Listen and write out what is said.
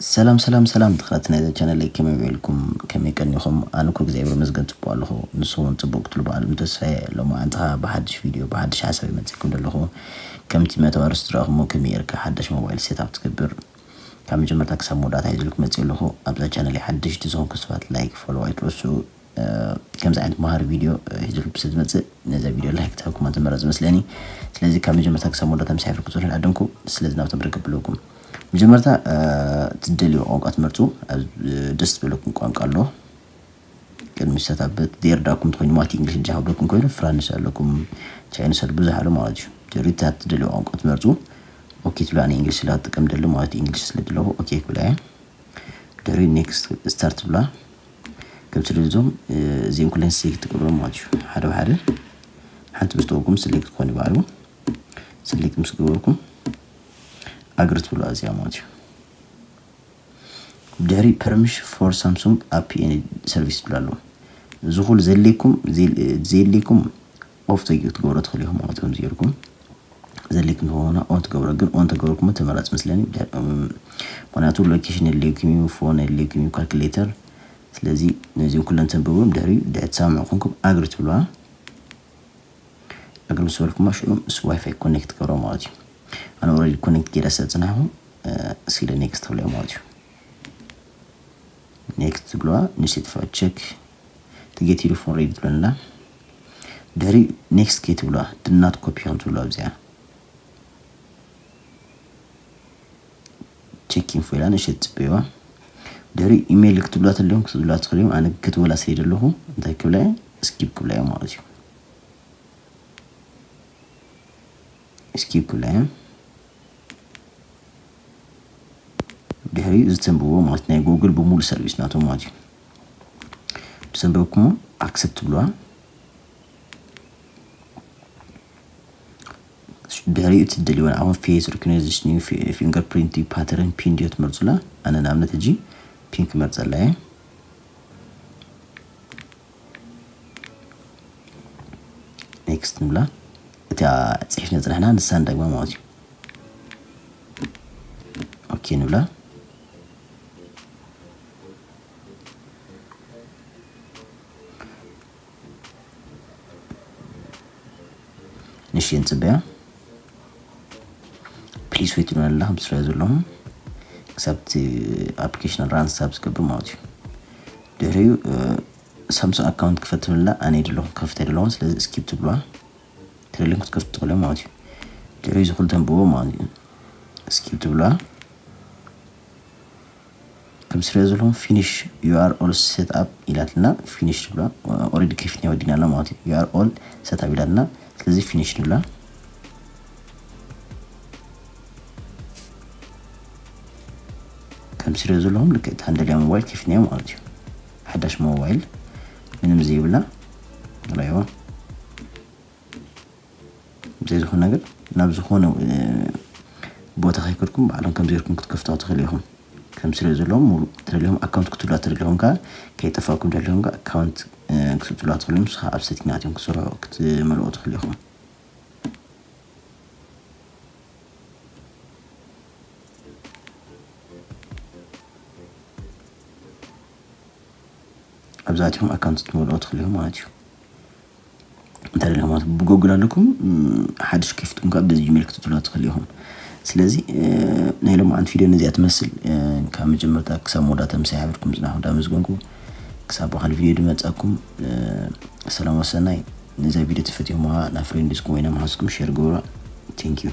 ሰላም ሰላም ሰላም፣ ተኸታተልቲ ናይዛ ቻነለይ፣ ከመይ ውዒልኩም? ከመይ ቀኒኹም? ኣነ እኮ እግዚኣብሔር ይመስገን ጽቡቕ ኣለኹ። ንስኹም እውን ጽቡቕ ክትብሉ ብዓለም ተስፋ እየ። ሎማዓንቲ ኸኣ ብሓድሽ ቪድዮ፣ ብሓድሽ ሓሳብ እየ መጺእኩም ዘለኹ። ከምቲ መተባርስ ዝረኣኹሞ ከመይ ጌርካ ሓዳሽ ሞባይል ሴትኣፕ ትገብር፣ ካብ መጀመርታ ክሳብ መወዳእታ ሒዘልኩም መጺእ ኣለኹ። ኣብዛ ቻነለይ ሓደሽቲ ዝኾንኩም ሰባት ላይክ፣ ፎሎው ኣይትረስዑ። ከምዚ ዓይነት መሃሪ ቪድዮ ሒዘልኩም ስለ ዝመጽእ፣ ነዛ ቪድዮ ላይክ ትሃብኩማ ተመራጺ መስለኒ። ስለዚ ካብ መጀመርታ ክሳብ መወዳእታ ምስ ሓብርኩ ዝውሕድ ዓደምኩ። ስለዚ ናብታ መደብ ከብለኩም። መጀመርታ ትደልዩ ቋንቋ ትመርጹ። ኣብ ደስ ዝበለኩም ቋንቋ ኣሎ። ቅድሚ ሰታብ ዴር ዳኩም ትኾይኑ ማለት እንግሊሽ እንጃ ክብለኩም ኮይኑ ፍራንስ ኣለኩም፣ ቻይኒስ ኣሎ፣ ብዙሕ ኣሎ ማለት እዩ። ድሕሪት እታ ትደልዩ ቋንቋ ትመርጹ። ኦኬ ትብሉ። ኣነ እንግሊሽ ስለ ዝጥቀም ደሊ ማለት እዩ። እንግሊሽ ስለ ደለኹ ኦኬ ክብላ እየ። ድሕሪ ኔክስት ስታርት ትብላ። ከምቲ እዞም እዚኦም ኩለን ሴሌክት ትገብሮም ማለት እዩ። ሓደ ብሓደ ሓንቲ ምስ ተወኩም ሴሌክት ክኾን ይበሃሉ። ሴሌክት ምስ ገበርኩም ኣግሪ ትብሉ እዚኣ ማለት እዩ። ድሕሪ ፐርሚሽን ፎር ሳምሱንግ ኣፒ ኤንድ ሰርቪስ ትብሉ ኣለዉ። እዚ ኩሉ ዘድልየኩም ዘይ- ዘየድልየኩም ኦፍ ተግ- ትገብሮ ትኽእሉ ኢኹም ማለት እዩ። ከምዚ ጌርኩም ዘድልየኩም ዝኾነ ኦን ትገብሮ፣ ግን ኦን ተገብርኩሞ ተመራፂ መስለኒ። ምክንያቱ ሎኬሽን የድልየኩም እዩ፣ ፎን የድልየኩም እዩ፣ ካልኩሌተር። ስለዚ ነዚኦም ኩለን ተንብቦም ድሕሪ ድሕሪ ትሰማምዑ ኮንኩም ኣግሪ ትብልዋ። ኣግሪ ምስ በልኩማ ሽዑ ምስ ዋይፋይ ኮኔክት ትገብሮ ማለት እዩ። ኣነ ኦልሬዲ ኮኔክት ገይረ ስለ ዝፀናሕኩ እስኪ ኔክስት ትብለዮ ማለት እዩ። ኔክስት ትብለዋ። ንሽጢ ጥፋ ቸክ ትጌት ቴሌፎን ሬዲ ትብለና። ድሕሪ ኔክስት ከይ ትብለዋ ድናት ኮፒ ከም ትብለዋ ኣብዚኣ ቸክ ኢንፎ ኢላ ንሽጢ ትፅበይዋ። ድሕሪ ኢሜይል ክትብላ ተለኹም ክትብላ ትኽእሉ እዮም። ኣነ ክትበላ ስለ ዘለኹ እንታይ ክብላ እየ? ስኪፕ ክብላ እየ ማለት እዩ። ስኪፕ ክብላ እየ። ድሕሪ ዝተንብቦ ማለት ናይ ጉግል ብሙሉ ሰርቪስ ናቶም ማለት እዩ። ብሰንበብኩሞ ኣክሰፕት ትብልዋ። ድሕሪኡ እቲ ትደልይዎ ንዓኹም ፌስ ሪኮግኒሽን እዩ፣ ፊ- ፊንገር ፕሪንት እዩ፣ ፓተርን ፒን ድዮ ትመርጹላ። ኣነ ንኣብነት ሕጂ ፒን ክመርጸላ እየ። ኔክስት ንብላ። እቲኣ ጽሒፍና ጽናሕና ንሳ ንደግማ ማለት እዩ። ኦኬ ንብላ። ንሽየን ጽበያ ፕሊስ ዌት ንበላ። ከም ስለ ዘለኹም ክሳብ እቲ ኣፕሊኬሽን ራን ክሳብ ዝገብር ማለት እዩ። ድሕሪኡ ሳምሱንግ ኣካውንት ክፈት ትብላ። ኣነ የደለኹም ከፍተ የደለኹም። ስለዚ ስኪፕ ትብልዋ። ተደሊኹም ክትከፍቱ ትኽእሉ ማለት እዩ። ድሕሪኡ እዚ ኩሉ ተንብቦ ማለት እዩ። ስኪፕ ትብልዋ። ከም ስለ ዘለኹም ፊኒሽ you are all set up ኢላትና። ፊኒሽ ትብልዋ። ኦልሬዲ ከፊትና ወዲና ኣሎ ማለት እዩ። You are all set up ኢላትና። ስለዚ ፊኒሽ ንብላ። ከም ስለ ዘለኹም ልክዕ እታ እንደልያ ሞባይል ከፊትና ማለት እዩ። ሓዳሽ ሞባይል ምንም ዘይብላ ራይዋ። ዘይዝኾነ ነገር ናብ ዝኾነ ቦታ ከይከድኩም ባዕሎም ከም ዜርኩም ክትከፍታ ትኽእሉ ኢኹም። ከም ስለ ዘለዎም ሙሉ ተደሊኹም ኣካውንት ክትብላ ተደሊኹም ከ ከይጠፋኩም ደሊኹም ከ ኣካውንት ክትብላ ትኽእሉ ኢኹም። ንስኻ ኣብ ሴቲንግ ናትዮም ክትሰርሑ ክትመልኦ ትኽእሉ ኢኹም። ኣብዛትኹም ኣካውንት ትመልኦ ትኽእሉ ኢኹም ማለት እዩ። እንታይ ደለ ማለት ብጎግል ኣለኩም ሓድሽ ከፊትኩም ካብ በዚ ጂሜል ክትጥሉ ትኽእሉ ኢኹም። ስለዚ ናይ ሎማዓንቲ ቪድዮ ነዚኣ ትመስል። ካብ መጀመርታ ክሳብ መወዳእታ ምሳይ ሓቢርኩም ዝናኹ እንዳመስገንኩ ክሳብ ብኻል ቪድዮ ድመጻኩም ሰላም ወሰናይ። ነዛ ቪድዮ ተፈትኹምዋ ናብ ፍሬንድስኩም ወይ ናብ መሓዝኩም ሼር ግበሩ። Thank you።